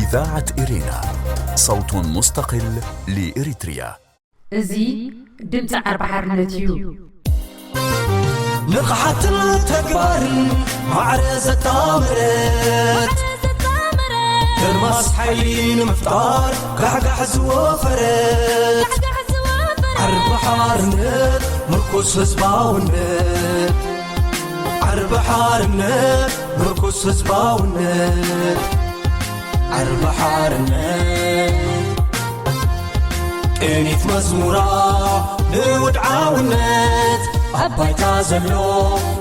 إذاعة إرينا، صوت مستقل لإريتريا. እዚ ድምፂ ዓርቢ ሓርነት እዩ። ንቕሓትን ተግባርን ማዕረ ዘጣመረት፣ ከርማስ ሓይሊ ንምፍጣር ጋሕጋሕ ዝወፈረት፣ ዓርቢ ሓርነት ምርኩስ ህዝባውነት፣ ዓርቢ ሓርነት ምርኩስ ህዝባውነት፣ ዓርቢ ሓርነት ቅኒት መዝሙራ ንውድዓውነት፣ ኣብ ባይታ ዘሎ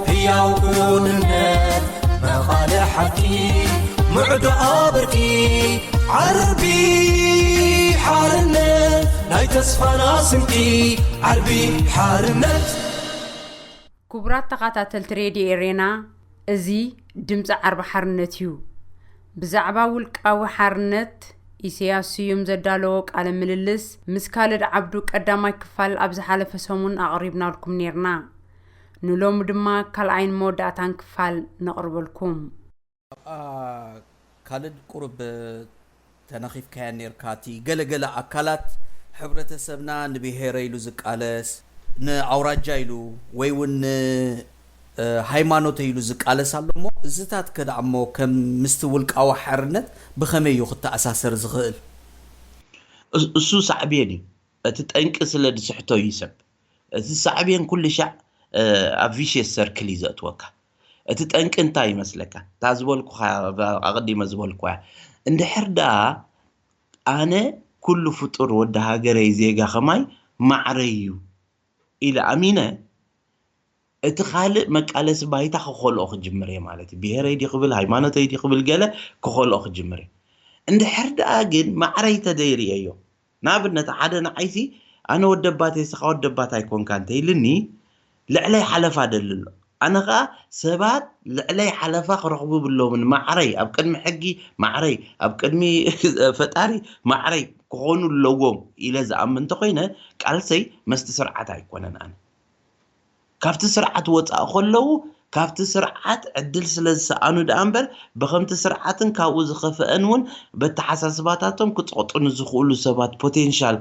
ህያው ክውንነት፣ መቓልሕ ሓቂ ምዕዶ ኣብርኪ፣ ዓርቢ ሓርነት ናይ ተስፋና ስንቂ፣ ዓርቢ ሓርነት። ክቡራት ተኸታተልቲ ሬድዮ ኤሬና፣ እዚ ድምፂ ዓርቢ ሓርነት እዩ። ብዛዕባ ውልቃዊ ሓርነት ኢሰያስ ስዩም ዘዳለዎ ቃለ ምልልስ ምስ ካልድ ዓብዱ ቀዳማይ ክፋል ኣብ ዝሓለፈ ሰሙን ኣቕሪብናልኩም ኔርና። ንሎሚ ድማ ካልኣይን መወዳእታን ክፋል ነቕርበልኩም። ካልድ ቁሩብ ተነኺፍካያ ኔርካ። እቲ ገለገለ ኣካላት ሕብረተሰብና ንብሄረ ኢሉ ዝቃለስ፣ ንኣውራጃ ኢሉ ወይ እውን ሃይማኖተ ኢሉ ዝቃለስ ኣሎ እሞ፣ እዚታት ከ ደኣ እሞ ከም ምስቲ ውልቃዊ ሓርነት ብኸመይ እዩ ክተኣሳሰር ዝኽእል? እሱ ሳዕቤን እዩ። እቲ ጠንቂ ስለ ዝስሕቶ እዩ ሰብ። እቲ ሳዕቤን ኩሉ ሻዕ ኣብ ቪሽየስ ሰርክል እዩ ዘእትወካ። እቲ ጠንቂ እንታይ ይመስለካ? እታ ዝበልኩኻ፣ ኣቐዲመ ዝበልኩዋ እያ። እንድሕር ደኣ ኣነ ኩሉ ፍጡር ወዲ ሃገረይ ዜጋ ከማይ ማዕረይ እዩ ኢለ ኣሚነ፣ እቲ ካልእ መቃለሲ ባይታ ክኸልኦ ክጅምር እየ ማለት እዩ። ብሄረይ ድዩ ክብል፣ ሃይማኖተይ ድዩ ክብል፣ ገለ ክኸልኦ ክጅምር እየ። እንድሕር ደኣ ግን ማዕረይ ተደይርእየዮ፣ ንኣብነት ሓደ ንዓይሲ ኣነ ወደባተይ ስኻ ወደባት ኣይኮንካ እንተኢልኒ፣ ልዕለይ ሓለፋ ደሊ ኣሎ። ኣነ ኸኣ ሰባት ልዕለይ ሓለፋ ክረኽቡ ብሎምን፣ ማዕረይ ኣብ ቅድሚ ሕጊ ማዕረይ፣ ኣብ ቅድሚ ፈጣሪ ማዕረይ ክኾኑ ኣለዎም ኢለ ዝኣምን እንተኾይነ፣ ቃልሰይ መስቲ ስርዓት ኣይኮነን። ኣነ ካብቲ ስርዓት ወፃእ ከለዉ፣ ካብቲ ስርዓት ዕድል ስለ ዝሰኣኑ ደኣ እምበር፣ ብኸምቲ ስርዓትን ካብኡ ዝኸፍአን እውን በተሓሳስባታቶም ክፀቕጡ ንዝኽእሉ ሰባት፣ ፖቴንሻል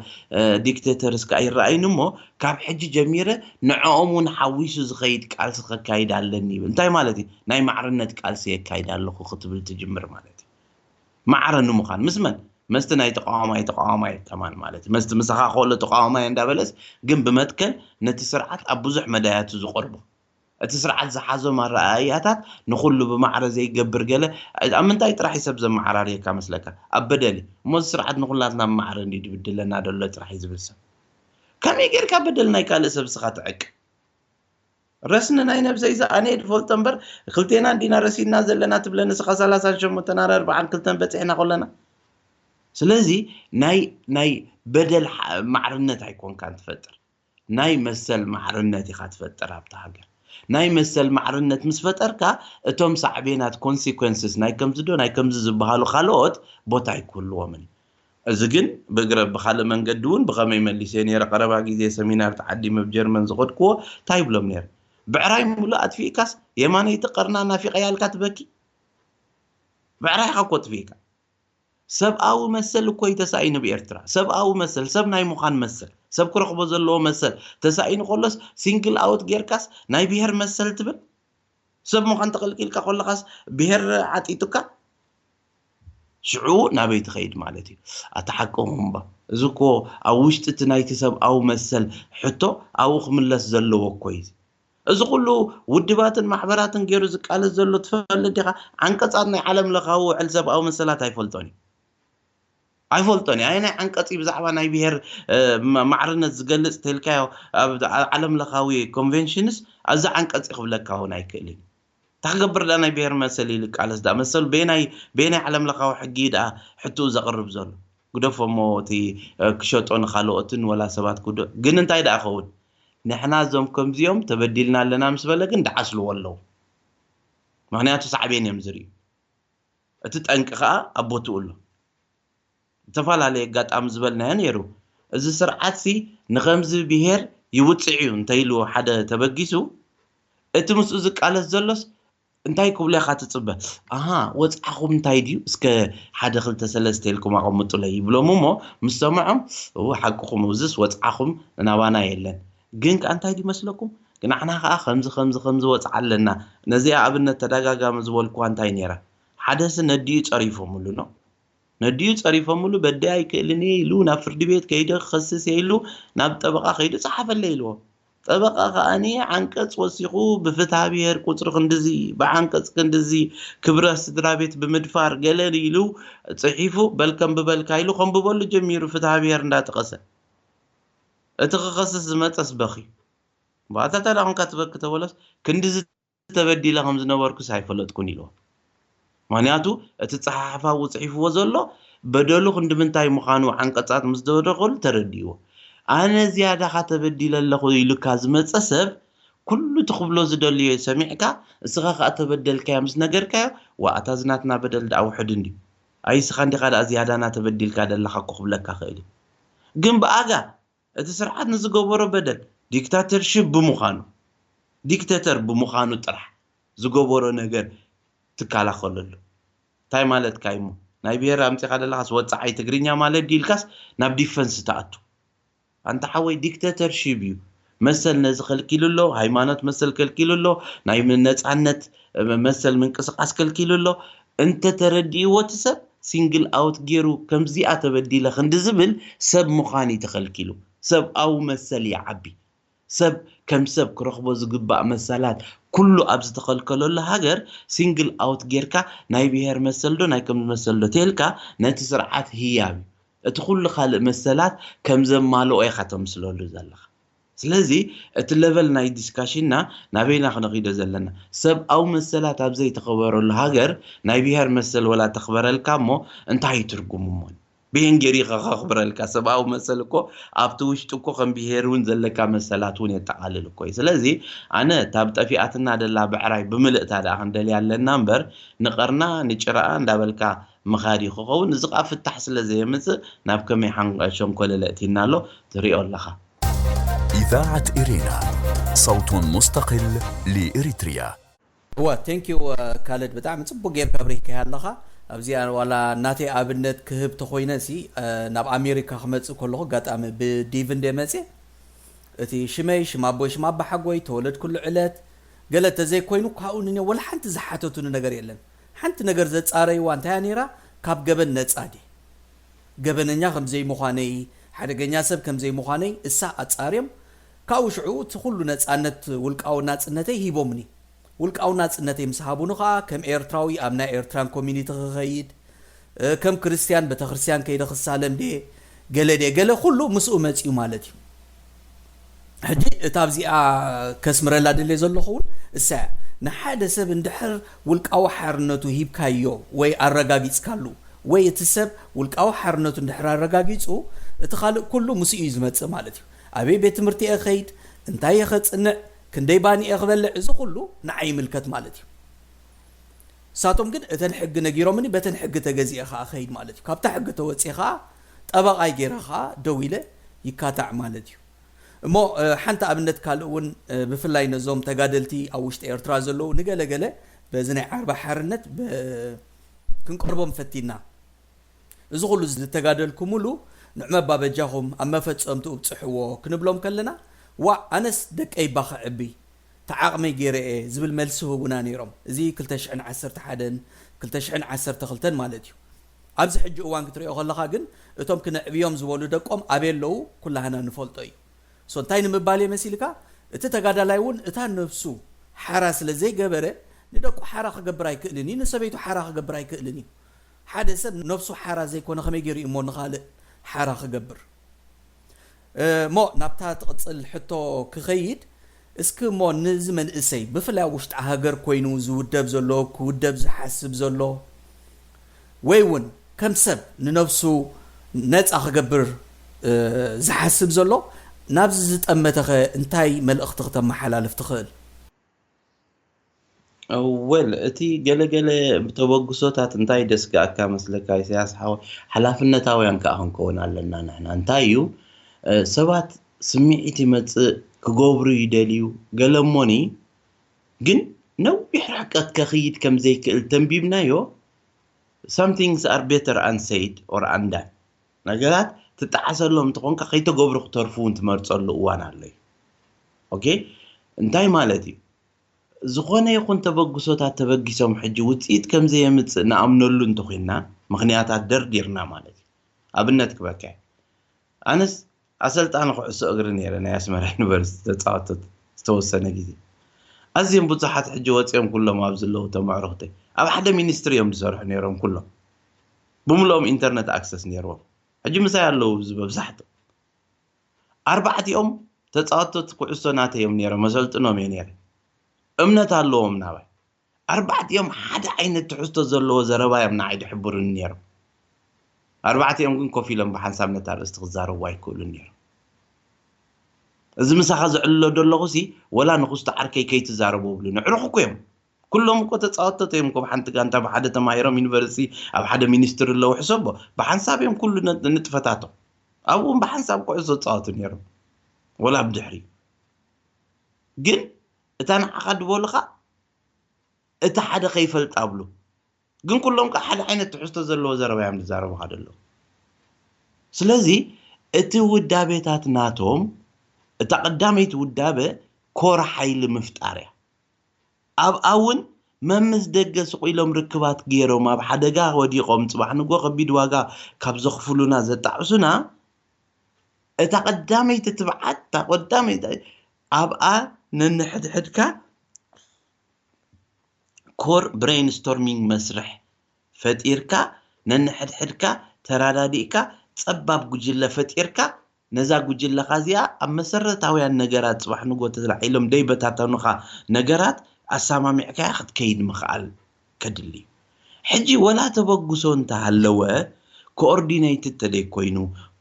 ዲክቴተርስ ከኣ ይረኣዩኒ እሞ፣ ካብ ሕጂ ጀሚረ ንዕኦም እውን ሓዊሱ ዝኸይድ ቃልሲ ከካይድ ኣለኒ ይብል። እንታይ ማለት እዩ? ናይ ማዕርነት ቃልሲ የካይድ ኣለኹ ክትብል ትጅምር ማለት እዩ። ማዕረ ንምዃን ምስ መን? መስቲ ናይ ተቃዋማይ ተቃዋማይ ከማን ማለት እዩ። መስቲ ምሳኻ ከሎ ተቃዋማይ እንዳበለስ ግን ብመትከል ነቲ ስርዓት ኣብ ብዙሕ መዳያቱ ዝቐርቦ፣ እቲ ስርዓት ዝሓዞም ኣረኣእያታት ንኹሉ ብማዕረ ዘይገብር ገለ። ኣብ ምንታይ ጥራሕ እዩ ሰብ ዘመዓራርየካ መስለካ? ኣብ በደል እዩ። እሞ እዚ ስርዓት ንኹላትና ብማዕረ እንዲ ድብድለና ደሎ ጥራሕ እዩ ዝብል ሰብ። ከመይ ጌርካ በደል ናይ ካልእ ሰብ ስኻ ትዕቅ? ረስኒ ናይ ነብሰይ ዝኣነ ድፈልጦ እምበር፣ ክልቴና እንዲና ረሲድና ዘለና ትብለኒ ስኻ ሰላሳን ሸሞንተን ኣረ ኣርባዓን ክልተን በጺሕና ኮለና። ስለዚ ናይ ናይ በደል ሓ- ማዕርነት ኣይኮንካን ትፈጥር፣ ናይ መሰል ማዕርነት ኢኻ ትፈጥር ኣብታ ሃገር። ናይ መሰል ማዕርነት ምስ ፈጠርካ፣ እቶም ሳዕቤናት ኮንሲኮንስስ ናይ ከምዚ ዶ ናይ ከምዚ ዝበሃሉ ካልኦት ቦታ ኣይክህልዎምን። እዚ ግን ብእግረ ብኻልእ መንገዲ እውን ብኸመይ መሊሰ ነይረ። ቀረባ ግዜ ሰሚናር ተዓዲመ ኣብ ጀርመን ዝኸድክዎ እንታይ ይብሎም ነይረ? ብዕራይ ሙሉእ ኣጥፊእካስ የማነይቲ ቀርና ናፊቐያ ኢልካ ትበኪ? ብዕራይኻ እኮ ኣጥፊእካ። ሰብኣዊ መሰል እኮ እዩ ተሳኢኑ ብኤርትራ። ሰብኣዊ መሰል፣ ሰብ ናይ ምዃን መሰል፣ ሰብ ክረኽቦ ዘለዎ መሰል ተሳኢኑ ከሎስ ሲንግል ኣውት ጌርካስ ናይ ብሄር መሰል ትብል? ሰብ ምዃን ተቐልቂልካ ከለኻስ ብሄር ዓጢጡካ? ሽዑ ናበይ ትኸይድ ማለት እዩ? ኣታ ሓቅኹም እባ። እዚ እኮ ኣብ ውሽጢ እቲ ናይቲ ሰብኣዊ መሰል ሕቶ ኣብኡ ክምለስ ዘለዎ እኮ እዩ። እዚ ኩሉ ውድባትን ማሕበራትን ገይሩ ዝቃለስ ዘሎ ትፈልጥ ዲኻ? ዓንቀጻት ናይ ዓለም ለኻዊ ውዕል ሰብኣዊ መሰላት ኣይፈልጦን እዩ። ኣይፈልጦን እየ። ኣየናይ ዓንቀጽ እዩ ብዛዕባ ናይ ብሄር ማዕርነት ዝገልጽ ተልካዮ? ኣብ ዓለም ለኻዊ ኮንቨንሽንስ ኣዚ ዓንቀጽ ክብለካ እውን ኣይክእልን። እንታይ ክገብር ደኣ ናይ ብሄር መሰል ኢሉ ይቃለስ ደኣ? መሰሉ በየናይ በየናይ ዓለም ለኻዊ ሕጊ ደኣ ሕትኡ ዘቕርብ ዘሎ? ግደፎ እሞ እቲ ክሸጦ ንኻልኦትን ወላ ሰባት ክዶ ግን እንታይ ደኣ ኸውን? ንሕና እዞም ከምዚኦም ተበዲልና ኣለና ምስ በለ ግን ደዓስልዎ ኣለዉ። ምኽንያቱ ሳዕቤን እዮም ዝርእዩ። እቲ ጠንቂ ኸኣ ኣብ ቦትኡ ኣሎ። ዝተፈላለየ ኣጋጣሚ ዝበልናዮ ነይሩ። እዚ ስርዓትሲ ንኸምዚ ብሄር ይውፅዕ እዩ እንተኢሉ ሓደ ተበጊሱ፣ እቲ ምስኡ ዝቃለስ ዘሎስ እንታይ ክብሉ ኢኻ ትጽበ? ኣሃ፣ ወጽዓኹም እንታይ ድዩ? እስከ ሓደ ክልተ ሰለስተ ኢልኩም ኣቐምጡለይ ይብሎም እሞ፣ ምስ ሰምዖም፣ እው፣ ሓቅኹም፣ እውዝስ ወጽዓኹም ናባና የለን። ግን ከኣ እንታይ ድዩ መስለኩም? ግን ንሕና ከኣ ከምዚ፣ ከምዚ፣ ከምዚ ወጽዓ ኣለና። ነዚኣ ኣብነት ተደጋጋሚ ዝበልኩዋ እንታይ ነይራ? ሓደሲ ነዲኡ ጸሪፎምሉ ነው። ነዲኡ ጸሪፎምሉ፣ በዳይ ኣይክእልን እየ ኢሉ ናብ ፍርዲ ቤት ከይደ ክኸስስ እየ ኢሉ ናብ ጠበቓ ከይዱ ጸሓፈለይ ኢልዎ። ጠበቓ ከኣኒ ዓንቀጽ ወሲኹ ብፍትሃ ብሔር ቁጽሪ ክንድዚ፣ ብዓንቀጽ ክንድዚ ክብረ ስድራ ቤት ብምድፋር ገለ ኢሉ ጽሒፉ በል ከንብበልካ ኢሉ ከንብበሉ ጀሚሩ ፍትሃ ብሔር እንዳጠቐሰ። እቲ ክኸስስ ዝመጸስ በኺ። ባታ ታዲያ ኮንካ ትበኪ ተበሎስ ክንድዚ ተበዲለ ከም ዝነበርኩስ ኣይፈለጥኩን ኢልዎ። ምኽንያቱ እቲ ጸሓሕፋ ኣብኡ ጽሒፍዎ ዘሎ በደሉ ክንዲ ምንታይ ምዃኑ ዓንቀጻት ምስ ደረኸሉ ተረዲእዎ። ኣነ ዝያዳኻ ተበዲለ ኣለኹ ኢሉካ ዝመጸ ሰብ ኩሉ እቲ ክብሎ ዝደልዮ ሰሚዕካ እስኻ ከኣ ተበደልካዮ ምስ ነገርካዮ ዋእ ኣታ ዝናትና በደል ደኣ ውሑድ እንድዩ። ኣይ እስኻ እንዲኻ ደኣ ዝያዳና ተበዲልካ ደለኻ እኮ ክብለካ ክእል እዩ። ግን ብኣጋ እቲ ስርዓት ንዝገበሮ በደል ዲክታተርሽፕ ብምዃኑ ዲክተተር ብምዃኑ ጥራሕ ዝገበሮ ነገር ትከላኸለሉ እንታይ ማለትካ እዩሞ ናይ ብሄር ኣምፂኻ ደለኻስ ወፃዓይ ትግርኛ ማለት ድዩ ኢልካስ ናብ ዲፈንስ ትኣቱ ኣንታ ሓወይ ዲክተተርሽፕ እዩ መሰል ነዚ ከልኪሉ ኣሎ ሃይማኖት መሰል ከልኪሉ ኣሎ ናይ ነፃነት መሰል ምንቅስቃስ ከልኪሉ ኣሎ እንተተረዲእዎ እቲ ሰብ ሲንግል ኣውት ገይሩ ከምዚኣ ተበዲለ ክንዲ ዝብል ሰብ ምዃን እዩ ተኸልኪሉ ሰብኣዊ መሰል ይዓቢ ሰብ ከም ሰብ ክረኽቦ ዝግባእ መሰላት ኩሉ ኣብ ዝተኸልከለሉ ሃገር ሲንግል ኣውት ጌርካ ናይ ብሄር መሰል ዶ ናይ ከም መሰል ዶ ተልካ ነቲ ስርዓት ህያብ እዩ እቲ ኩሉ ካልእ መሰላት ከም ዘማልኦ ኢኻ ተምስለሉ ዘለኻ ስለዚ እቲ ለቨል ናይ ዲስካሽንና ናበይና ክነኺዶ ዘለና ሰብኣዊ መሰላት ኣብ ዘይተኸበረሉ ሃገር ናይ ብሄር መሰል ወላ ተኽበረልካ እሞ እንታይ እዩ ትርጉሙ እሞ ብሄን ገይሩ ከኸኽብረልካ ሰብኣዊ መሰል እኮ ኣብቲ ውሽጢ እኮ ከም ብሄር እውን ዘለካ መሰላት እውን የጠቓልል እኮ እዩ ስለዚ ኣነ ታብ ጠፊኣትና ደላ ብዕራይ ብምልእታ ደኣ ክንደልያ ኣለና እምበር ንቐርና ንጭራኣ እንዳበልካ ምኻድ እዩ ክኸውን እዚ ቃ ፍታሕ ስለ ዘየምፅእ ናብ ከመይ ሓንቋ ሸንኮለለ እቲና ኣሎ ትሪኦ ኣለኻ إذاعة إرينا صوت مستقل لإريتريا እወ ቴንኪዩ ካልድ ብጣዕሚ ፅቡቅ ጌርካ ኣብሪህካያ ኣለኻ ኣብዚኣ ዋላ ናተይ ኣብነት ክህብ ተኮይነ ሲ ናብ ኣሜሪካ ክመፅእ ከለኹ ኣጋጣሚ ብዲቭ እንደ መፅእ እቲ ሽመይ ሽም ኣቦይ ሽም ኣባሓጎይ ተወለድኩሉ ዕለት ገለ ተዘይኮይኑ ካብኡ ንኔ ወላ ሓንቲ ዝሓተቱኒ ነገር የለን ሓንቲ ነገር ዘፃረይዋ እንታያ ነይራ ካብ ገበን ነፃ ድየ ገበነኛ ከም ዘይምዃነይ፣ ሓደገኛ ሰብ ከም ዘይምዃነይ እሳ ኣጻርዮም፣ ካብኡ ሽዑ እቲ ኩሉ ነጻነት ውልቃዊ ናጽነተይ ሂቦምኒ። ውልቃዊ ናጽነተይ ምስ ሃቡኒ ከኣ ከም ኤርትራዊ ኣብ ናይ ኤርትራን ኮሚኒቲ ክኸይድ፣ ከም ክርስትያን ቤተክርስትያን ከይደ ክሳለም ድየ፣ ገለ ድየ፣ ገለ ኩሉ ምስኡ መጺኡ ማለት እዩ። ሕጂ እታ ኣብዚኣ ከስምረላ ደልየ ዘለኹ እውን እሳ እያ። ንሓደ ሰብ እንድሕር ውልቃዊ ሓርነቱ ሂብካዮ ወይ ኣረጋጊጽካሉ ወይ እቲ ሰብ ውልቃዊ ሓርነቱ እንድሕር ኣረጋጊጹ እቲ ካልእ ኩሉ ምስኡ እዩ ዝመጽእ ማለት እዩ። ኣበይ ቤት ትምህርቲ እየ ክኸይድ፣ እንታይ እየ ከጽንዕ፣ ክንደይ ባኒ እየ ክበልዕ እዚ ኩሉ ንዓይ ይምልከት ማለት እዩ። ንሳቶም ግን እተን ሕጊ ነጊሮምኒ በተን ሕጊ ተገዚኤ ከዓ እኸይድ ማለት እዩ። ካብታ ሕጊ ተወፅየ ከዓ ጠበቓይ ገይረ ከዓ ደው ኢለ ይካታዕ ማለት እዩ። እሞ ሓንቲ ኣብነት ካልእ እውን ብፍላይ ነዞም ተጋደልቲ ኣብ ውሽጢ ኤርትራ ዘለዉ ንገለገለ በዚ ናይ ዓርቢ ሓርነት ክንቀርቦም ፈቲና እዚ ኩሉ ዝተጋደልኩምሉ ንዕመባ በጃኹም ኣብ መፈጸምትኡ ብጽሕዎ ክንብሎም ከለና ዋእ ኣነስ ደቀይ እባ ከዕቢ ተዓቕመይ ገይረ እየ ዝብል መልሲ ህቡና ነይሮም። እዚ ክልተ ሽሕን ዓሰርተ ሓደን ክልተ ሽሕን ዓሰርተ ክልተን ማለት እዩ። ኣብዚ ሕጂ እዋን ክትሪኦ ከለኻ ግን እቶም ክነዕብዮም ዝበሉ ደቆም ኣበይ ኣለዉ ኩላህና ንፈልጦ እዩ። ሶ እንታይ ንምባል እየ መሲልካ? እቲ ተጋዳላይ እውን እታ ነብሱ ሓራ ስለ ዘይገበረ ንደቁ ሓራ ክገብር ኣይክእልን እዩ፣ ንሰበይቱ ሓራ ክገብር ኣይክእልን እዩ። ሓደ ሰብ ነብሱ ሓራ ዘይኮነ ከመይ ገይሩ እዩ እሞ ንኻልእ ሓራ ክገብር? እሞ ናብታ ትቕጽል ሕቶ ክኸይድ፣ እስኪ እሞ ንዚ መንእሰይ ብፍላይ ኣብ ውሽጢ ሃገር ኮይኑ ዝውደብ ዘሎ፣ ክውደብ ዝሓስብ ዘሎ ወይ እውን ከም ሰብ ንነብሱ ነጻ ክገብር ዝሓስብ ዘሎ ናብዚ ዝጠመተኸ እንታይ መልእኽቲ ክተመሓላልፍ ትኽእል? ወል እቲ ገለገለ ተበግሶታት እንታይ ደስጋኣካ መስለካ ኢሳያስ ሓወ ሓላፍነታውያን ከዓ ክንከውን ኣለና ንሕና እንታይ እዩ ሰባት ስምዒት ይመፅእ ክገብሩ ይደልዩ ገለሞኒ ግን ነዊሕ ርሕቀት ከኽይድ ከም ዘይክእል ተንቢብናዮ። Some things are better unsaid or undone። ነገራት ትጠዓሰሎም እንተኾንካ ከይተገብሩ ክተርፉ እውን ትመርፀሉ እዋን ኣሎ እዩ። ኦኬ፣ እንታይ ማለት እዩ? ዝኾነ ይኹን ተበግሶታት ተበጊሶም ሕጂ ውፅኢት ከም ዘየምፅእ ንኣምነሉ እንተኾይንና፣ ምኽንያታት ደርዲርና ማለት እዩ። ኣብነት ክበካ፣ ኣነስ ኣሰልጣኒ ኩዕሶ እግሪ ነይረ፣ ናይ ኣስመራ ዩኒቨርሲቲ ተፃወቶት ዝተወሰነ ግዜ። ኣዝዮም ብዙሓት ሕጂ ወፂኦም ኩሎም ኣብ ዘለዉ ተመዕሩኽተይ ኣብ ሓደ ሚኒስትሪ እዮም ዝሰርሑ ነይሮም ኩሎም። ብምልኦም ኢንተርነት ኣክሰስ ነይርዎም። ሕጂ ምሳይ ኣለዉ ኣብዚ መብዛሕትኦም። ኣርባዕቲኦም ተፃወቶት ኩዕሶ ናተይ እዮም ነይሮም፣ መሰልጥኖም እየ ነይረ። እምነት ኣለዎም ናባይ። ኣርባዕቲኦም ሓደ ዓይነት ትሕዝቶ ዘለዎ ዘረባ እዮም ንዓይ ድሕብሩኒ ነይሮም። ኣርባዕቲኦም ግን ኮፍ ኢሎም ብሓንሳብ ነታ ኣርእስቲ ክዛረቡ ኣይክእሉን ነይሮም። እዚ ምሳኻ ዝዕልሎ ዘለኹ ሲ ወላ ንኽስቶ ዓርከይ ከይትዛረቡ ብሉ ንዕሩኽ እኮ እዮም። ኩሎም እኮ ተፃወቶት እዮም እኮ ብሓንቲ ጋንታ ብሓደ ተማሂሮም ዩኒቨርሲቲ ኣብ ሓደ ሚኒስትሪ ኣለዉ ሕሰቦ። ብሓንሳብ እዮም ኩሉ ነ- ንጥፈታቶም ኣብኡም ብሓንሳብ ኩዕሶ ዝፃወቱ ነይሮም። ወላ ብድሕሪ ግን እታ ንዓኻ ድበሉኻ እቲ ሓደ ከይፈልጣ ብሉ። ግን ኩሎም ከዓ ሓደ ዓይነት ትሕዝቶ ዘለዎ ዘረባ እዮም ዝዛረቡኻ ዘለዉ። ስለዚ እቲ ውዳቤታት ናቶም እታ ቀዳመይቲ ውዳበ ኮር ሓይሊ ምፍጣር እያ። ኣብኣ እውን መምስ ደገ ስቕ ኢሎም ርክባት ገይሮም ኣብ ሓደጋ ወዲቖም ፅባሕ ንጎ ከቢድ ዋጋ ካብ ዘኽፍሉና ዘጣዕሱና እታ ቀዳመይቲ ትብዓት እታ ቀዳመይቲ ኣብኣ ነንሕድሕድካ ኮር ብሬንስቶርሚንግ መስርሕ ፈጢርካ ነንሕድሕድካ ተራዳዲእካ ፀባብ ጉጅለ ፈጢርካ ነዛ ጉጅለኻ እዚኣ ኣብ መሰረታውያን ነገራት ፅባሕ ንጎ ተላዒሎም ደይበታተኑኻ ነገራት ኣሰማሚዕካያ ክትከይድ ምኽኣል ከድሊ እዩ። ሕጂ ወላ ተበግሶ እንተሃለወ ኮኦርዲነይትድ ተደይ ኮይኑ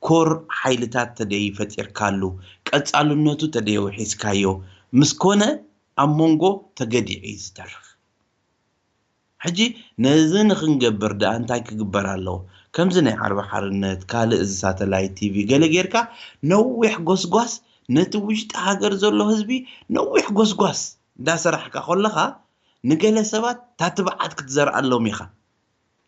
ኮር ሓይልታት ተደይ ፈጢርካሉ ቀፃልነቱ ተደይ ውሒዝካዮ ምስ ኮነ ኣብ መንጎ ተገዲዑ እዩ ዝተርፍ። ሕጂ ነዚ ንኽንገብር ደኣ እንታይ ክግበር ኣለዎ? ከምዚ ናይ ዓርቢ ሓርነት ካልእ እዚ ሳተላይት ቲቪ ገለ ጌርካ ነዊሕ ጎስጓስ ነቲ ውሽጢ ሃገር ዘሎ ህዝቢ ነዊሕ ጎስጓስ እንዳሰራሕካ ከለኻ ንገለ ሰባት ታትብዓት ክትዘርኣሎም ኢኻ።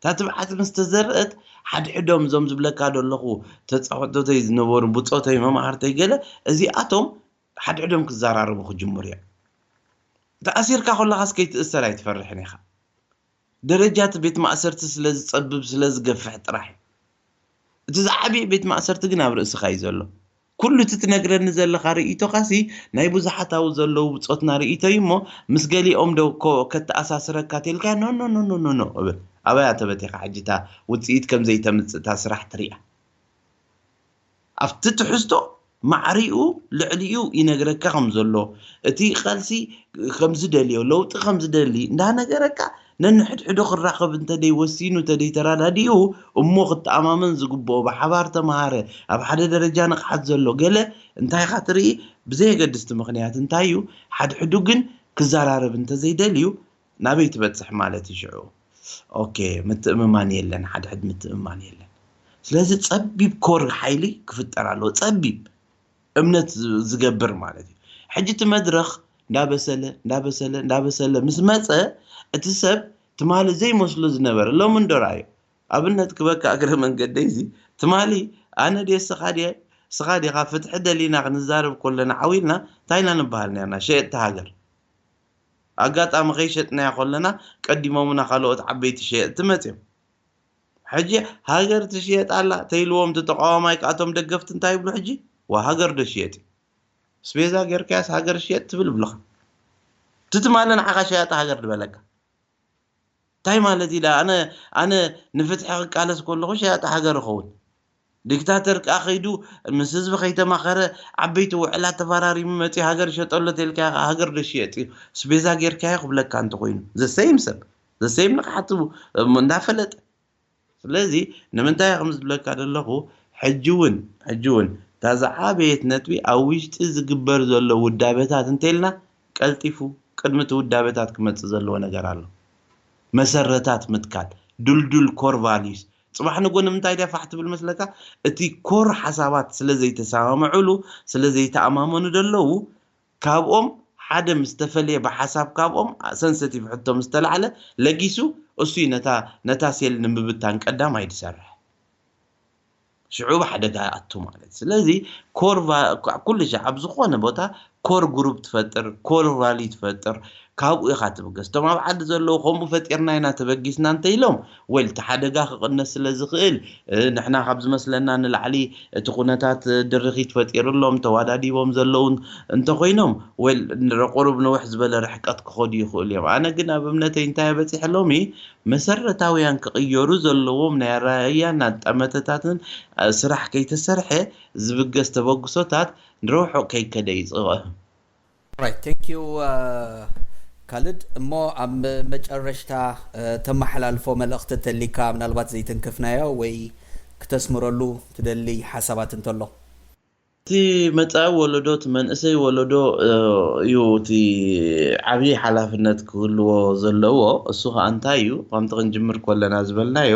ታትብዓት ምስ ተዘርአት ሓድሕዶም እዞም ዝብለካ ዘለኹ ተፃወቶተይ ዝነበሩ ብፆተይ መማህርተይ ገለ እዚኣቶም ሓድሕዶም ክዘራረቡ ክጅምሩ እዮም። ተኣሲርካ ከለኻስ ከይትእሰር ኣይትፈርሕን ኢኻ። ደረጃ እቲ ቤት ማእሰርቲ ስለ ዝፀብብ ስለ ዝገፍሕ ጥራሕ እዩ። እቲ ዝዓበየ ቤት ማእሰርቲ ግን ኣብ ርእስኻ እዩ ዘሎ። ኩሉ እቲ ትነግረኒ ዘለኻ ርእይቶኻሲ ናይ ብዙሓት ኣብኡ ዘለዉ ብፆትና ርእይቶ እዩ እሞ ምስ ገሊኦም ዶ እኮ ከተኣሳስረካ ተልካ ኖ ኖ ኖ ኖ ኖ ኖ እብል። ኣበያ ተበቲኻ ሕጂ እታ ውፅኢት ከም ዘይተምፅእ እታ ስራሕ ትሪኣ። ኣብቲ ትሕዝቶ ማዕሪኡ ልዕሊኡ ይነግረካ ከም ዘሎ እቲ ቃልሲ ከም ዝደልዮ ለውጢ ከም ዝደሊ እንዳነገረካ ነንሕድሕዱ ክራኸብ እንተደይ ወሲኑ ተደይ ተራዳዲኡ እሞ ክተኣማመን ዝግብኦ ብሓባር ተምሃረ ኣብ ሓደ ደረጃ ንቕሓት ዘሎ ገለ እንታይ ኢኻ ትርኢ ብዘየገድስቲ ምኽንያት እንታይ እዩ ሓድሕዱ ግን ክዘራረብ እንተዘይደልዩ ናበይ ትበፅሕ ማለት እዩ ሽዑ ኦኬ ምትእምማን የለን ሓድሕድ ምትእምማን የለን ስለዚ ፀቢብ ኮር ሓይሊ ክፍጠር ኣለዎ ፀቢብ እምነት ዝገብር ማለት እዩ ሕጂ እቲ መድረኽ እንዳበሰለ እንዳበሰለ እንዳበሰለ ምስ መፀ እቲ ሰብ ትማሊ ዘይመስሎ ዝነበረ ሎሚ እንዶ ረኣዩ ኣብነት ክበካ እግረ መንገደይ እዚ ትማሊ ኣነ ድየ ስኻ ድየ ስኻ ዲኻ ፍትሒ ደሊና ክንዛረብ ከለና ዓው ኢልና እንታይ ኢና ንበሃል ነርና ሸየጥቲ ሃገር ኣጋጣሚ ከይሸጥናያ ከለና ቀዲሞምና ካልኦት ዓበይቲ ሸየጥቲ መፅዮም ሕጂ ሃገር ትሽየጥ ኣላ ተይልዎም እቲ ተቃዋማይ ከኣቶም ደገፍቲ እንታይ ይብሉ ሕጂ ዋ ሃገር ዶ ሽየጥ እዩ ስቤዛ ጌርካያስ ሃገር ሽየጥ ትብል ይብሉኻ እቲ ትማሊ ንዓኻ ሸያጢ ሃገር ዝበለካ እንታይ ማለት እዩ ኣነ ኣነ ንፍትሒ ክቃለስ ከለኹ ሸያጢ ሃገር እኸውን ዲክታተር ከኣ ከይዱ ምስ ህዝቢ ከይተማኸረ ዓበይቲ ውዕላት ተፈራሪሙ መፂኡ ሃገር ይሸጠሎ ተልካ ሃገር ዶ ሽየጥ እዩ ስቤዛ ጌርካዮ ክብለካ እንተኮይኑ ዘሰይም ሰብ ዘሰይም ንቕሓቱ እንዳፈለጠ ስለዚ ንምንታይ ከም ዝብለካ ዘለኹ ሕጂ እውን ሕጂ እውን እታ ዝዓበየት ነጥቢ ኣብ ውሽጢ ዝግበር ዘሎ ውዳበታት እንተልና ቀልጢፉ ቅድሚ እቲ ውዳበታት ክመፅእ ዘለዎ ነገር ኣሎ መሰረታት ምትካል ድልዱል core values ፅባሕ ንጎ ንምንታይ ድያ ፋሕ ትብል መስለካ እቲ core ሓሳባት ስለ ዘይተሰማምዕሉ ስለ ዘይተኣማመኑ ደለዉ ካብኦም ሓደ ምስ ተፈለየ ብሓሳብ ካብኦም ሰንሰቲቭ ሕቶ ምስ ተላዕለ ለጊሱ እሱ እዩ ነታ ነታ ሴል ንምብታን ቀዳማይ ዝሰርሕ። ሽዑ ብሓደጋ ይኣቱ ማለት። ስለዚ core ኩሉ ሻዕ ኣብ ዝኾነ ቦታ ኮር ግሩፕ ትፈጥር፣ ኮር ቫሊ ትፈጥር፣ ካብኡ ኢኻ ትብገስ። እቶም ኣብ ዓዲ ዘለዉ ከምኡ ፈጢርና ኢና ተበጊስና እንተኢሎም ወል እቲ ሓደጋ ክቕነስ ስለ ዝኽእል ንሕና ካብ ዝመስለና ንላዕሊ እቲ ኩነታት ድርኺት ፈጢሩሎም ተዋዳዲቦም ዘለዉ እንተኮይኖም ወል ንረቆሩብ ንውሕ ዝበለ ርሕቀት ክኸዱ ይኽእሉ እዮም። ኣነ ግን ኣብ እምነተይ እንታይ በፂሐ ሎሚ መሰረታውያን ክቕየሩ ዘለዎም ናይ ኣረኣእያን ኣጠመተታትን ስራሕ ከይተሰርሐ ዝብገስ ተበግሶታት ንረውሑ ከይከደ ይፅበ። Right, thank you ካልድ። እሞ ኣብ መጨረሽታ ተመሓላልፎ መልእኽቲ ተሊካ ምናልባት ዘይተንከፍናዮ ወይ ክተስምረሉ ትደሊ ሓሳባት እንተሎ? እቲ መፃኢ ወለዶ እቲ መንእሰይ ወለዶ እዩ እቲ ዓብዪ ሓላፍነት ክህልዎ ዘለዎ። እሱ ከዓ እንታይ እዩ? ከምቲ ክንጅምር ከለና ዝበልናዮ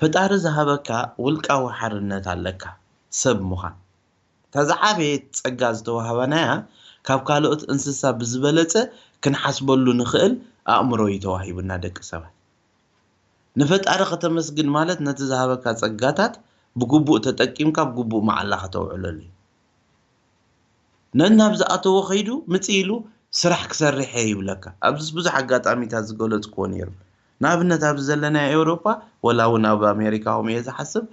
ፈጣሪ ዝሃበካ ውልቃዊ ሓርነት ኣለካ። ሰብ ምዃን እታ ዝዓበየት ፀጋ ዝተዋህበናያ ካብ ካልኦት እንስሳ ብዝበለፀ ክንሓስበሉ ንኽእል ኣእምሮ እዩ ተዋሂቡና ደቂ ሰባት። ንፈጣሪ ከተመስግን ማለት ነቲ ዝሃበካ ጸጋታት ብግቡእ ተጠቂምካ ብግቡእ መዓላ ከተውዕለሉ እዩ። ነናብ ዝኣተዎ ከይዱ ምጽእ ኢሉ ስራሕ ክሰርሕ እየ ይብለካ። ኣብዚስ ብዙሕ ኣጋጣሚታት ዝገለጽክዎ ነይሩ። ንኣብነት ኣብዚ ዘለናዮ ኤውሮጳ ወላ እውን ኣብ ኣሜሪካ ከምኡ እየ ዝሓስብ።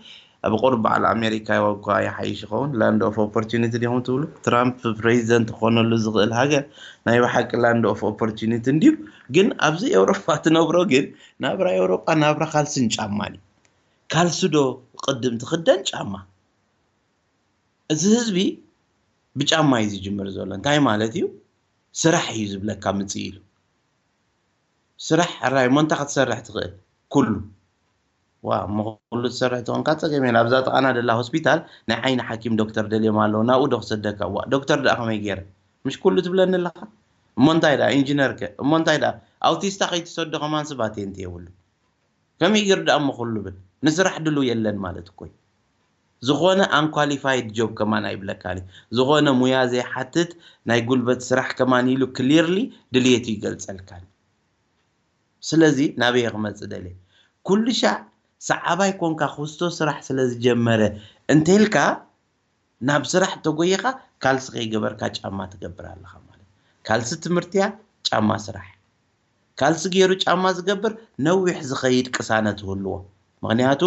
ኣብ ቁሩብ በዓል ኣሜሪካ እኳ ይሓይሽ ይኸውን። Land of opportunity ዲኹም ትብሉ? ትራምፕ ፕሬዚደንት ክኾነሉ ዝኽእል ሃገር ናይ ብሓቂ land of opportunity እንድዩ። ግን ኣብዚ ኤውሮጳ ትነብሮ ግን ናብራ ኤውሮጳ ናብራ ካልስን ጫማን እዩ። ካልሲ ዶ ቅድም ትኽደን ጫማ? እዚ ህዝቢ ብጫማ እዩ ዝጅምር ዘሎ። እንታይ ማለት እዩ? ስራሕ እዩ ዝብለካ ምጽእ ኢሉ። ስራሕ ሕራይ እሞ እንታይ ክትሰርሕ ትኽእል? ኩሉ ዋ እሞ ኩሉ ትሰርሕ ትኾንካ ጸገም የለን። ኣብዛ ጥቓና ደላ ሆስፒታል ናይ ዓይኒ ሓኪም ዶክተር ደልዮም ኣለዉ። ናብኡ ዶ ክሰደካ? ዋ ዶክተር ደኣ ከመይ ገይረ? ምሽ ኩሉ ትብለኒ ኣለኻ? እሞ እንታይ ደኣ ኢንጂነር ከ? እሞ እንታይ ደኣ ኣውቲስታ ከይትሰዶ ከማን ስባት የንት የብሉ። ከመይ ገይሩ ደኣ እሞ ኩሉ ብል ንስራሕ ድሉ የለን ማለት እኮ እዩ። ዝኾነ unqualified job ከማን ኣይብለካን እዩ። ዝኾነ ሙያ ዘይሓትት ናይ ጉልበት ስራሕ ከማን ኢሉ clearly ድልየቱ ይገልጸልካን። ስለዚ ናበየ ክመጽእ ደልየ? ኩሉ ሻዕ ሰዓባይ ኮንካ ክስቶ ስራሕ ስለ ዝጀመረ እንተልካ ናብ ስራሕ ተጎይኻ ካልሲ ከይገበርካ ጫማ ትገብር ኣለኻ ማለት። ካልሲ ትምህርትያ ጫማ ስራሕ። ካልሲ ገይሩ ጫማ ዝገብር ነዊሕ ዝኸይድ ቅሳነት ይህልዎ። ምክንያቱ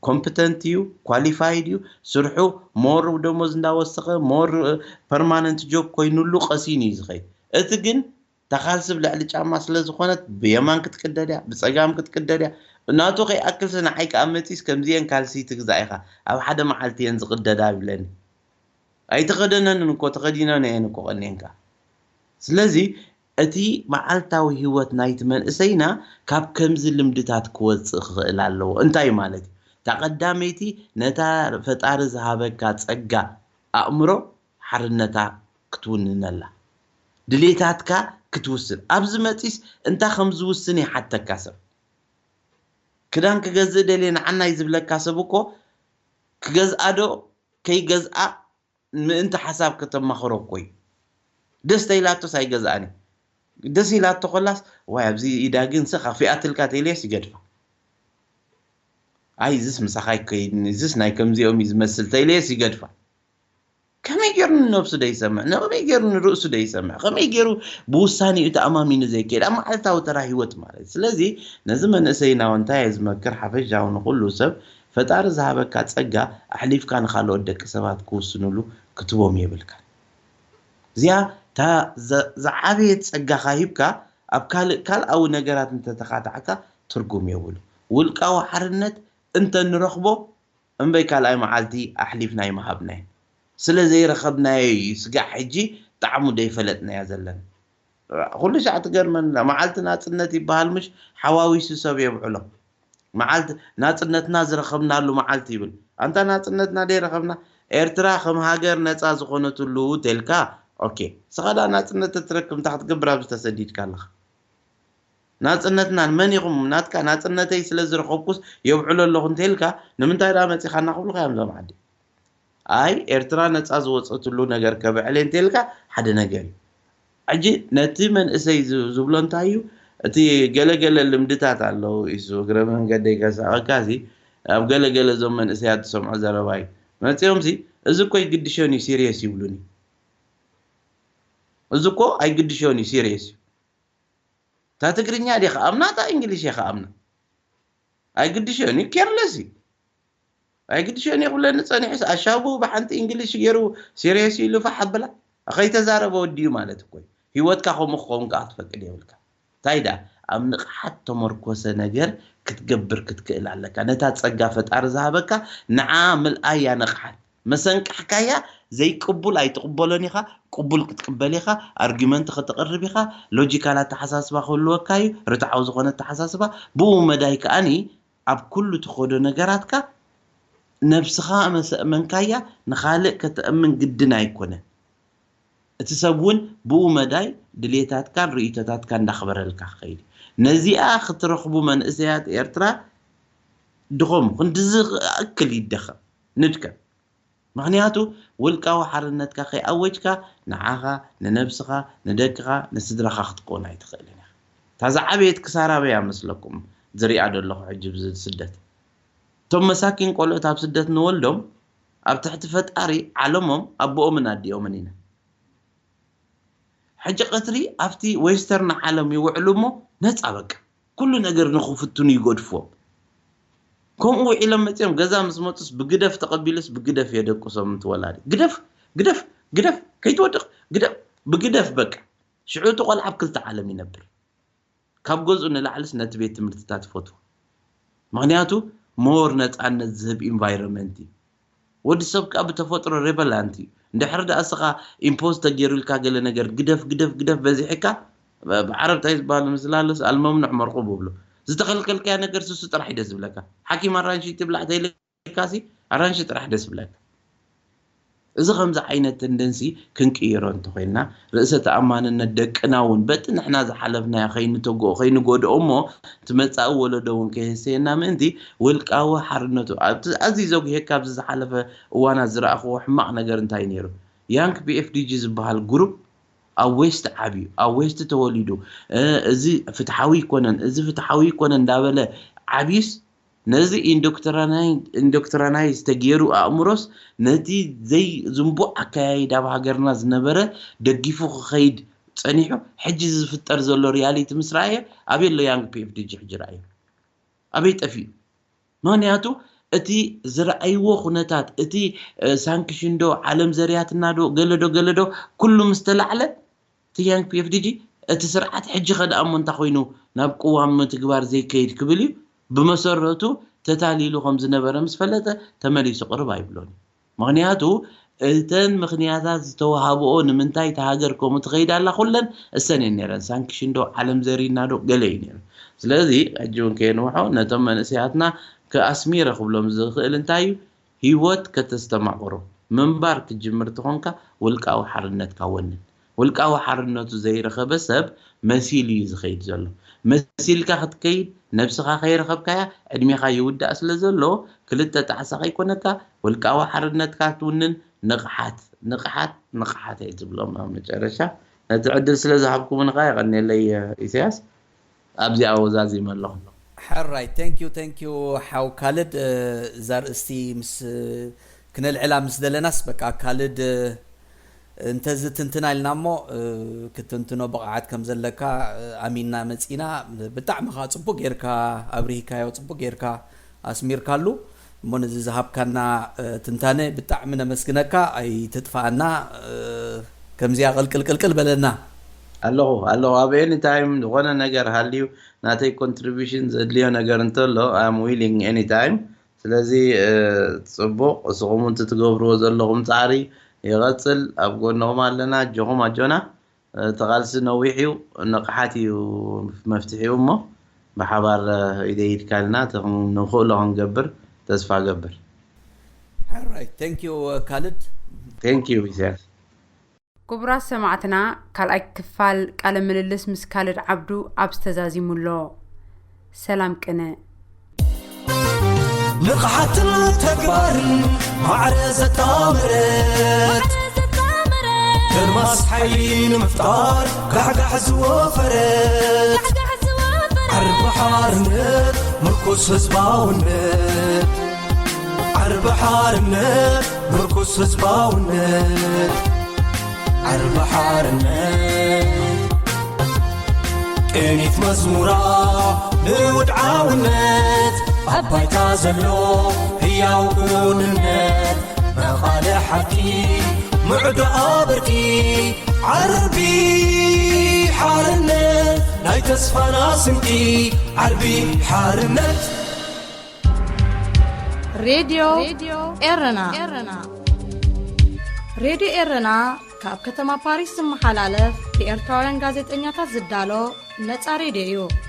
ኮምፕተንት እዩ፣ ኳሊፋይድ እዩ፣ ስርሑ ሞር ደሞዝ እንዳወሰኸ ሞር ፐርማነንት ጆብ ኮይኑሉ ቀሲን እዩ ዝኸይድ። እቲ ግን ተኻልስብ ልዕሊ ጫማ ስለ ዝኾነት ብየማን ክትቅደድ እያ፣ ብጸጋም ክትቅደድ እያ። ናቱ ከይኣክልሲ ንዓይ ከኣ መጺስ ከምዚኤን ካልሲ ትግዛእ ኢኻ፣ ኣብ ሓደ መዓልቲ እየን ዝቕደዳ ይብለኒ። ኣይተኸደነንን እኮ ተኸዲነን እየን እኮ ቀኒኤን ከኣ። ስለዚ እቲ መዓልታዊ ህይወት ናይቲ መንእሰይና ካብ ከምዚ ልምድታት ክወጽእ ክኽእል ኣለዎ። እንታይ ማለት እዩ? እታ ቀዳመይቲ ነታ ፈጣሪ ዝሃበካ ጸጋ ኣእምሮ ሓርነታ ክትውንነላ ድሌታትካ ክትውስን ኣብዚ መፂስ እንታይ ከም ዝውስን ይሓተካ ሰብ ክዳን ክገዝእ ደልየ ንዓናይ ዝብለካ ሰብ እኮ ክገዝኣ ዶ ከይገዝኣ ምእንቲ ሓሳብ ከተማኽሮ እኮ እዩ ደስ ተኢላቶስ ኣይገዝኣን እዩ ደስ ኢላቶ ኮላስ ዋይ ኣብዚ ኢዳ ግን ስ ከፊኣትልካ ተኢለየስ ይገድፋ ኣይ እዝስ ምሳኻ ይከይድኒ እዝስ ናይ ከምዚኦም እዩ ዝመስል ተኢለየስ ይገድፋ ከመይ ገይሩ ንነብሱ ደይሰምዕ ንከመይ ገይሩ ንርእሱ ደይሰምዕ ከመይ ገይሩ ብውሳኔኡ ተኣማሚኑ ዘይከይድ ኣብ መዓልታዊ ተራ ህይወት ማለት ስለዚ ነዚ መንእሰይና እንታይ እየ ዝመክር ሓፈሻዊ ንኩሉ ሰብ ፈጣሪ ዝሃበካ ጸጋ ኣሕሊፍካ ንካልኦት ደቂ ሰባት ክውስኑሉ ክትቦም የብልካ እዚኣ እታ ዝዓበየት ጸጋኻ ሂብካ ኣብ ካልእ ካልኣዊ ነገራት እንተተኻታዕካ ትርጉም የብሉ ውልቃዊ ሓርነት እንተ ንረኽቦ እምበይ ካልኣይ መዓልቲ ኣሕሊፍና ኣይምሃብናይ ስለ ዘይረኸብናዮ እዩ ስጋዕ ሕጂ ጣዕሙ ደይፈለጥናዮ ዘለና ኩሉ ሻዕ ትገርመና መዓልቲ ናፅነት ይበሃል ምሽ ሓዋዊሱ ሰብ የብዕሎ መዓልቲ ናፅነትና ዝረኸብናሉ መዓልቲ ይብል ኣንታ ናፅነትና ደይረኸብና ኤርትራ ከም ሃገር ነፃ ዝኾነትሉ ተልካ ኦኬ ስኻ ዳ ናፅነት ተትረክብ እንታይ ክትገብር ኣብዚ ተሰዲድካ ኣለኻ ናፅነትና መን ኢኹም ናትካ ናፅነተይ ስለ ዝረኸብኩስ የብዕሎ ኣለኹ እንተልካ ንምንታይ ዳ መፂኻና ክብሉካ እዮም ዞም ዓዲ ኣይ ኤርትራ ነፃ ዝወፀትሉ ነገር ከብዕል እንተልካ ሓደ ነገር እዩ ሕጂ ነቲ መንእሰይ ዝ- ዝብሎ እንታይ እዩ? እቲ ገለገለ ልምድታት ኣለዉ ኢሱ፣ እግረ መንገደይ ከሳቐካ እዚ ኣብ ገለገለ እዞም መንእሰያት ዝሰምዖ ዘረባ እዩ። መፂኦም ሲ፣ እዚ እኮ ይግድሸን እዩ፣ ሲሪየስ ይብሉኒ። እዚ እኮ ኣይግድሸን እዩ፣ ሲሪየስ እዩ። እታ ትግርኛ ዲኻ ኣምና፣ እታ እንግሊሽ ኢኻ ኣምና፣ ኣይግድሸን እዩ፣ ኬርለስ እዩ። ኣይግድሸን እዩ ክብለኒ ጸኒሑስ፣ ኣሻቡ ብሓንቲ እንግሊሽ ገይሩ ሲሪየስ ኢሉ ፋሕ ኣብላ። ከይተዛረበ ወዲኡ ማለት እኮ እዩ። ህይወትካ ከምኡ ክኸውን ከኣ ክትፈቅድ የብልካ። እንታይ ደኣ፣ ኣብ ንቕሓት ተመርኮሰ ነገር ክትገብር ክትክእል ኣለካ። ነታ ጸጋ ፈጣሪ ዝሃበካ ንዓ ምልኣያ ንቕሓት። መሰንቃሕካያ ዘይቅቡል ኣይትቕበሎን ኢኻ፣ ቅቡል ክትቅበል ኢኻ፣ ኣርጊመንት ከተቕርብ ኢኻ፣ ሎጂካል ኣተሓሳስባ ክህልወካ እዩ፣ ርትዓዊ ዝኾነ ኣተሓሳስባ፣ ብኡ መዳይ ከኣኒ ኣብ ኩሉ ትኸዶ ነገራትካ ነብስኻ መሰእመንካያ ንኻልእ ከተእምን ግድን ኣይኮነን። እቲ ሰብ እውን ብኡ መዳይ ድሌታትካን ርእይቶታትካን እንዳኽበረልካ ክኸይድ እዩ። ነዚኣ ክትረኽቡ መንእሰያት ኤርትራ ድኸሙ፣ ክንድዚ ክኣክል ይደኸም፣ ንድከም። ምኽንያቱ ውልቃዊ ሓርነትካ ከይኣወጅካ ንዓኻ፣ ንነብስኻ፣ ንደቅኻ፣ ንስድራኻ ክትከውን ኣይትኽእልን ኢኻ። እታ ዝዓበየት ክሳራ ኣበይ እያ መስለኩም ዝሪኣ ዘለኹ ሕጂ ብዚ ስደት? እቶም መሳኪን ቆልዑት ኣብ ስደት ንወልዶም ኣብ ትሕቲ ፈጣሪ ዓለሞም ኣቦኦምን ኣዲኦምን ኢና። ሕጂ ቀትሪ ኣብቲ ዌስተርን ዓለም ይውዕሉ እሞ ነፃ በቃ ኩሉ ነገር ንኽፍትኑ ይገድፍዎም። ከምኡ ውዒሎም መፂኦም ገዛ ምስ መፁስ ብግደፍ ተቐቢሉስ ብግደፍ የደቅሶም እቲ ወላዲ። ግደፍ፣ ግደፍ፣ ግደፍ፣ ከይትወድቕ፣ ግደፍ፣ ብግደፍ በቃ። ሽዑ እቲ ቆልዓ ኣብ ክልተ ዓለም ይነብር። ካብ ገዝኡ ንላዕልስ ነቲ ቤት ትምህርትታት ይፈትዎ። ምኽንያቱ ሞር ነፃነት ዝህብ ኢንቫይሮንመንት እዩ። ወዲ ሰብ ከኣ ብተፈጥሮ ሬበላንት እዩ። እንድሕር ደኣ እስኻ ኢምፖዝ ተገይሩልካ ገለ ነገር ግደፍ ግደፍ ግደፍ በዚሕካ ብ- ብዓረብ እንታይ ዝበሃል ምስላለስ ኣልመምኑዕ መርቑብ ብብሎ ዝተኸልከልካያ ነገር ስሱ ጥራሕ እዩ ደስ ዝብለካ። ሓኪም ኣራንሺ ትብላዕ ተይልካሲ ኣራንሺ ጥራሕ ደስ ዝብለካ። እዚ ከምዚ ዓይነት ተንደንሲ ክንቅይሮ እንተኾይንና ርእሰ ተኣማንነት ደቅና እውን በቲ ንሕና ዝሓለፍናዮ ከይንተግኦ ከይንጎድኦ እሞ እቲ መጻኢ ወለዶ እውን ከይህሰየና ምእንቲ ውልቃዊ ሓርነቱ ኣብቲ ኣዝዩ ዘጉሄካ ኣብዚ ዝሓለፈ እዋናት ዝረኣኽዎ ሕማቕ ነገር እንታይ ነይሩ? ያንግ ፒ ኤፍ ዲ ጂ ዝበሃል ግሩፕ ኣብ ዌስት ዓብዩ ኣብ ዌስት ተወሊዱ እዚ ፍትሓዊ ይኮነን እዚ ፍትሓዊ ይኮነን እንዳበለ ዓብዩስ ነዚ ኢንዶክትሪናይዝ ተገይሩ ኣእምሮስ ነቲ ዘይዝንቡዕ ኣከያይዳ ኣብ ሃገርና ዝነበረ ደጊፉ ክኸይድ ጸኒሑ ሕጂ ዝፍጠር ዘሎ ሪያሊቲ ምስ ረኣየ ኣበይ ኣሎ ያንግ ፒ ኤፍ ዲ ጂ ሕጂ ረኣዮ ኣበይ ጠፊኡ ምክንያቱ እቲ ዝረኣይዎ ኩነታት እቲ ሳንክሽን ዶ ዓለም ዘርያትና ዶ ገለ ዶ ገለ ዶ ኩሉ ምስ ተላዕለ እቲ ያንግ ፒ ኤፍ ዲ ጂ እቲ ስርዓት ሕጂ ከ ደኣ እሞ እንታይ ኮይኑ ናብ ቅዋም ምትግባር ዘይከይድ ክብል እዩ ብመሰረቱ ተታሊሉ ከም ዝነበረ ምስ ፈለጠ ተመሊሱ ቅርብ ኣይብሎን እዩ ምክንያቱ እተን ምክንያታት ዝተዋሃብኦ ንምንታይ እታ ሃገር ከምኡ ትኸይድ ኣላ ኩለን እሰን እየን ነይረን ሳንክሽን ዶ ዓለም ዘሪና ዶ ገለ እዩ ነይሩ ስለዚ ሕጂ እውን ከየንውሖ ነቶም መንእሰያትና ከኣስሚረ ክብሎም ዝኽእል እንታይ እዩ ህይወት ከተስተማቕሮ ምንባር ክትጅምር ተኾንካ ውልቃዊ ሓርነትካ ወንን ውልቃዊ ሓርነቱ ዘይረኸበ ሰብ መሲሉ እዩ ዝኸይድ ዘሎ መሲልካ ክትከይድ ነብስኻ ከይረኸብካያ ዕድሜኻ ይውዳእ ስለ ዘሎ ክልተ ጣዕሳ ከይኮነካ ውልቃዊ ሓርነትካ ትውንን ንቕሓት ንቕሓት ንቕሓት እየ ዝብሎም ኣብ መጨረሻ ነቲ ዕድል ስለ ዝሃብኩምኒ ከዓ የቐንየለይ ኢሳያስ ኣብዚኣ ወዛዚመ ኣለኹ ሕራይ thank you thank you ሓው ካልድ እዛ ርእስቲ ምስ ክነልዕላ ምስ ደለናስ በቃ ካልድ እንተዚ ትንትና ኢልና እሞ ክትንትኖ ብቕዓት ከም ዘለካ ኣሚንና መፂና ብጣዕሚ ከዓ ፅቡቅ ጌርካ ኣብሪሂካዮ ፅቡቅ ጌርካ ኣስሚርካሉ እሞ ነዚ ዝሃብካና ትንታነ ብጣዕሚ ነመስግነካ ኣይትጥፋኣና ከምዚኣ ቅልቅል ቅልቅል በለና ኣለኹ ኣለኹ ኣብ any time ዝኾነ ነገር ሃልዩ ናተይ contribution ዘድልዮ ነገር እንተሎ I am willing any time ስለዚ ፅቡቕ እስኹም እውን ትትገብርዎ ዘለኹም ፃዕሪ ይቐፅል ኣብ ጎንኹም ኣለና ኣጆኹም ኣጆና እቲ ቃልሲ ነዊሕ እዩ ንቕሓት እዩ መፍትሒኡ እሞ ብሓባር ኢደ ኢድካ ኢልና ንኽእሎ ክንገብር ተስፋ ገብር ሕራይ thank you ካልድ thank you ኢሳያስ ክቡራት ሰማዕትና ካልኣይ ክፋል ቃለ ምልልስ ምስ ካልድ ዓብዱ ኣብዚ ተዛዚሙ ኣሎ። ሰላም ቅነ። ንቕሓትን ተግባርን ማዕረ ዘጣመረት እርማስ ሓይሊ ንምፍጣር ጋሕጋሕ ዝወፈረት ዓርቢ ሓርነት ምርኩስ ህዝባውነት፣ ዓርቢ ሓርነት ምርኩስ ህዝባውነት፣ ዓርቢ ሓርነት ቅኒት መዝሙራ ንውድዓውነት ኣብ ባይታ ዘሎ ህያው ክውንነት መቓልሕ ሓቂ ምዕዶ ኣብርኪ ዓርቢ ሓርነት ናይ ተስፋና ስንቂ ዓርቢ ሓርነት። ሬድዮ ኤረና። ሬድዮ ኤረና ካብ ከተማ ፓሪስ ዝመሓላለፍ ብኤርትራውያን ጋዜጠኛታት ዝዳሎ ነጻ ሬድዮ እዩ።